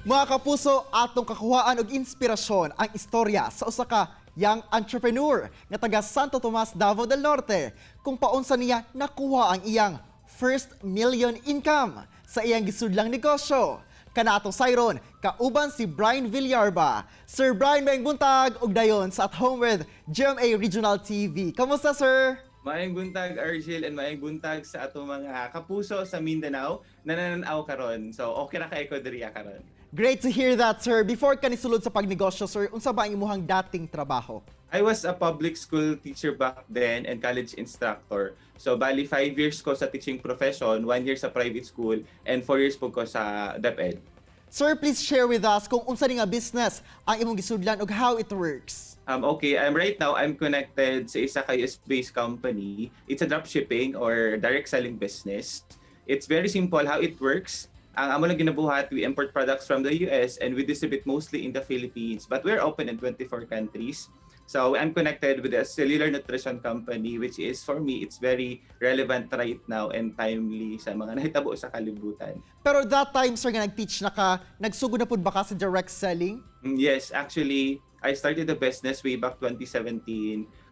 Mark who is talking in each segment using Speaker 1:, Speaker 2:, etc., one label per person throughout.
Speaker 1: Mga kapuso, atong kakuhaan og inspirasyon ang istorya sa usa ka young entrepreneur nga taga Santo Tomas, Davao del Norte, kung paunsa niya nakuha ang iyang first million income sa iyang gisudlang negosyo. Kana atong sayron, kauban si Brian Villarba. Sir Brian, maayong buntag ug dayon sa At Home with GMA Regional TV. Kamusta, sir?
Speaker 2: Maayong buntag, Argel, and maayong buntag sa atong mga kapuso sa Mindanao na nananaw karon. So okay ra kay ko diri karon.
Speaker 1: Great to hear that, sir. Before ka nisulod sa pagnegosyo, sir, unsa ba ang imuhang dating trabaho?
Speaker 2: I was a public school teacher back then and college instructor. So bali 5 years ko sa teaching profession, 1 year sa private school, and 4 years po ko sa DepEd.
Speaker 1: Sir, please share with us kung unsa ni nga business ang imong gisudlan ug how it works.
Speaker 2: Okay, I'm right now I'm connected sa isa ka US-based company. It's a dropshipping or direct selling business. It's very simple how it works. Ang amo lang ginabuhat, we import products from the US and we distribute mostly in the Philippines, but we're open in 24 countries. So I'm connected with a cellular nutrition company, which is, for me, it's very relevant right now and timely sa mga nahitabo sa kalibutan.
Speaker 1: Pero that time, sir, nga nag-teach na ka, nagsugod na pud ba ka sa direct selling?
Speaker 2: Yes, actually, I started the business way back 2017.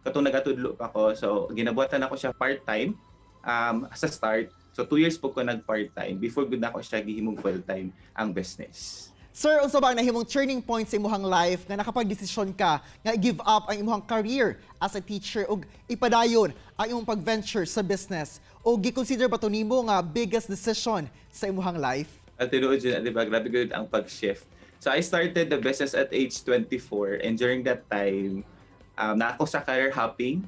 Speaker 2: Katong nagatudlo pa ko. So, ginabuhatan nako siya part-time sa start. So, 2 years po ko nag-part-time before gud nako siya gihimong full-time ang business.
Speaker 1: Sir, unsa ba ang nahimong turning point sa imuhang life nga nakapagdesisyon ka nga i-give up ang imuhang career as a teacher ug ipadayon ang imong pag-venture sa business? O gi-consider ba to nimo nga biggest decision sa imuhang life?
Speaker 2: At tinuod yun, di ba? Grabe gud ang pag-shift. So, I started the business at age 24, and during that time, na ako sa career hopping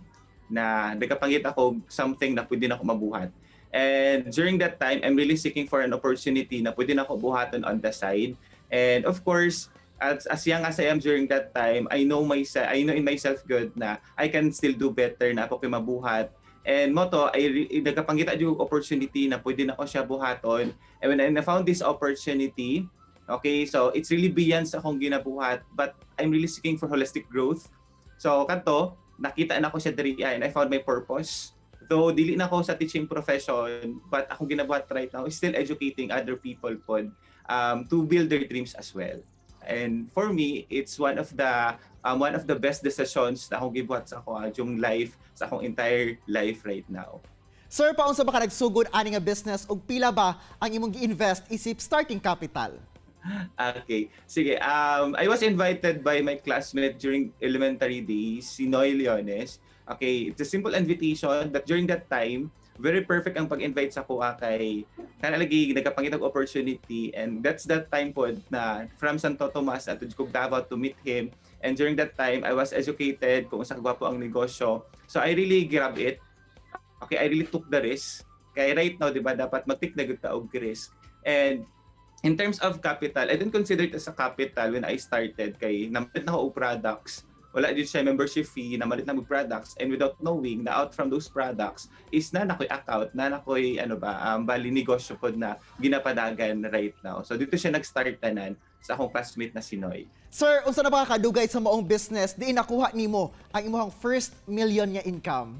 Speaker 2: na nagkapangita ko something na pwede na ako mabuhat. And during that time, I'm really seeking for an opportunity na pwede na ako buhaton on the side. And of course, as young as I am during that time, I know in myself gud na I can still do better, na ako kay mabuhat. And mao to, ay nagkapangita jud opportunity na pwede na ako siya buhaton. And when I found this opportunity, okay, so it's really beyond sa akong ginabuhat, but I'm really seeking for holistic growth. So kanto, nakita na ko siya diri and I found my purpose. Though dili na ako sa teaching profession, but akong ginabuhat right now is still educating other people pod to build their dreams as well. And for me, it's one of the best decisions na akong gibuhat sa ako yung life, sa akong entire life right now.
Speaker 1: Sir, paunsa ba ka nagsugod ani nga business ug pila ba ang imong gi-invest isip starting capital?
Speaker 2: Okay. Sige. I was invited by my classmate during elementary days, si Noy Leones. Okay, it's a simple invitation, but during that time, very perfect ang pag-invite sa kuha kay kana lagi nagkapangitag opportunity, and that's that time po na from Santo Tomas at kog Davao to meet him. And during that time, I was educated kung unsa kagwapo ang negosyo, so I really grab it. Okay, I really took the risk kay right now, di ba, dapat mag-take na gud ta og risk. And in terms of capital, I don't consider it as a capital when I started kay namalit na ko og products. Wala din siya membership fee, namalit na og products, and without knowing na out from those products is na nakoy account, na nakoy ano ba, bali negosyo pod na ginapadagan right now. So dito siya nag-start tanan sa akong classmate na si Noy.
Speaker 1: Sir, unsa na ba ka kadugay sa maong business diin nakuha nimo ang imong first million nga income?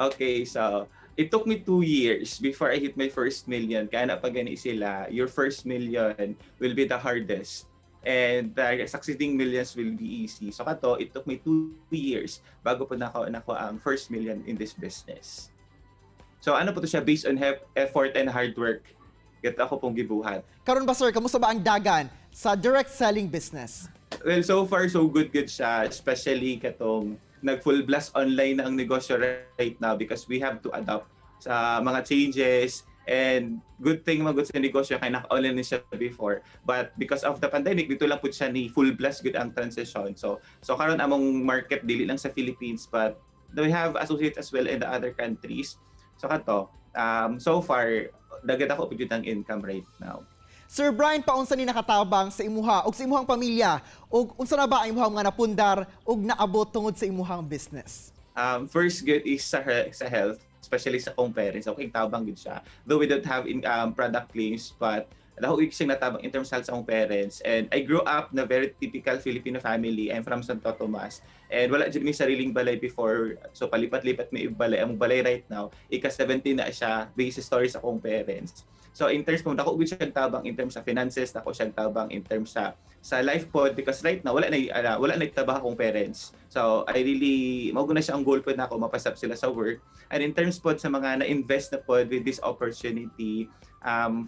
Speaker 2: Okay, so it took me 2 years before I hit my first million. Kaya na pag gani sila, your first million will be the hardest. And the succeeding millions will be easy. So kato, it took me 2 years bago po nako ang first million in this business. So ano po to siya, based on effort and hard work. Get ako pong gibuhat.
Speaker 1: Karon ba, sir, kamusta ba ang dagan sa direct selling business?
Speaker 2: Well, so far so good good siya, especially katong nag full blast online na ang negosyo right now because we have to adapt sa mga changes. And good thing magud sa negosyo kay naka-online na siya before, but because of the pandemic, dito lang pud siya ni full blast gud ang transition. So karon among market dili lang sa Philippines, but we have associates as well in the other countries. So kato, so far dagad ako pud ang income right now.
Speaker 1: Sir Brian, paunsa ni nakatabang sa imuha ug sa imuhang pamilya ug unsa na ba ang imuhang mga napundar ug naabot tungod sa imuhang business?
Speaker 2: First good is sa health, especially sa akong parents. Okay, tabang gud siya. Though we don't have product claims, but dako siyang natabang in terms of health sa akong parents. And I grew up na very typical Filipino family. I'm from Santo Tomas. And wala jud mi sariling balay before. So palipat-lipat mi balay. Ang balay right now, ika 17 na siya based sa stories sa akong parents. So in terms mo, dako gud siyang tabang in terms sa finances, dako siyang tabang in terms sa life pod because right now wala na tabang akong parents. So I really, mao na siya ang goal pod nako, mapasap sila sa work. And in terms pod sa mga na-invest na pod with this opportunity,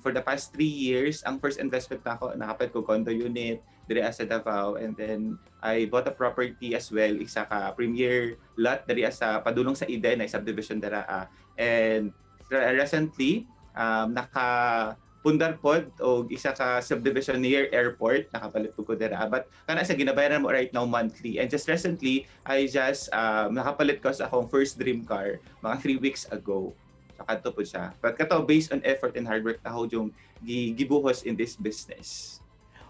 Speaker 2: for the past 3 years, ang first investment nako, nakapalit ko condo unit diri sa Davao, and then I bought a property as well, isa ka premier lot diri sa padulong sa Eden na subdivision dira. And recently, naka pundar pod og isa ka subdivision near airport, nakapalit ko dira, but kana sa ginabayaran mo right now monthly. And just recently, I just nakapalit ko sa akong first dream car mga 3 weeks ago. So kadto po siya, but kato based on effort and hard work na yung gibuhos in this business.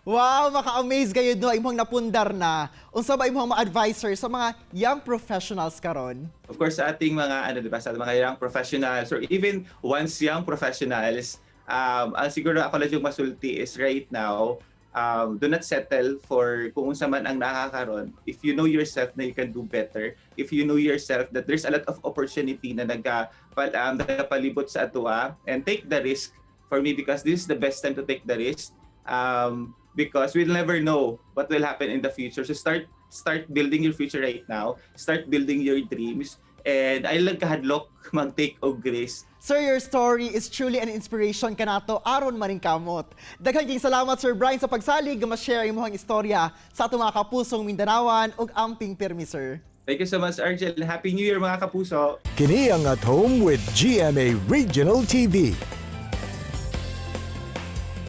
Speaker 1: Wow, maka-amaze kayo, no, imong napundar na. Unsa ba imong ma-advise sa mga young professionals karon?
Speaker 2: Of course, sa ating mga ano, 'di ba, sa mga young professionals or even once young professionals, ang siguro ako lang yung masulti is right now, do not settle for kung unsa man ang nakakaron. If you know yourself na you can do better, if you know yourself that there's a lot of opportunity na nagapalibot sa atoa, and take the risk for me because this is the best time to take the risk. Because we'll never know what will happen in the future. So start building your future right now. Start building your dreams. And ayaw lang kahadlok mag-take og risk.
Speaker 1: Sir, your story is truly an inspiration kanato aron maningkamot. Daghan kayong salamat, Sir Brian, sa pagsalig nga ma-share imong istorya sa atong mga kapusong Mindanaoan ug amping pirmi, sir.
Speaker 2: Thank you so much, Argel. Happy New Year, mga kapuso!
Speaker 3: Kini ang At Home with GMA Regional TV.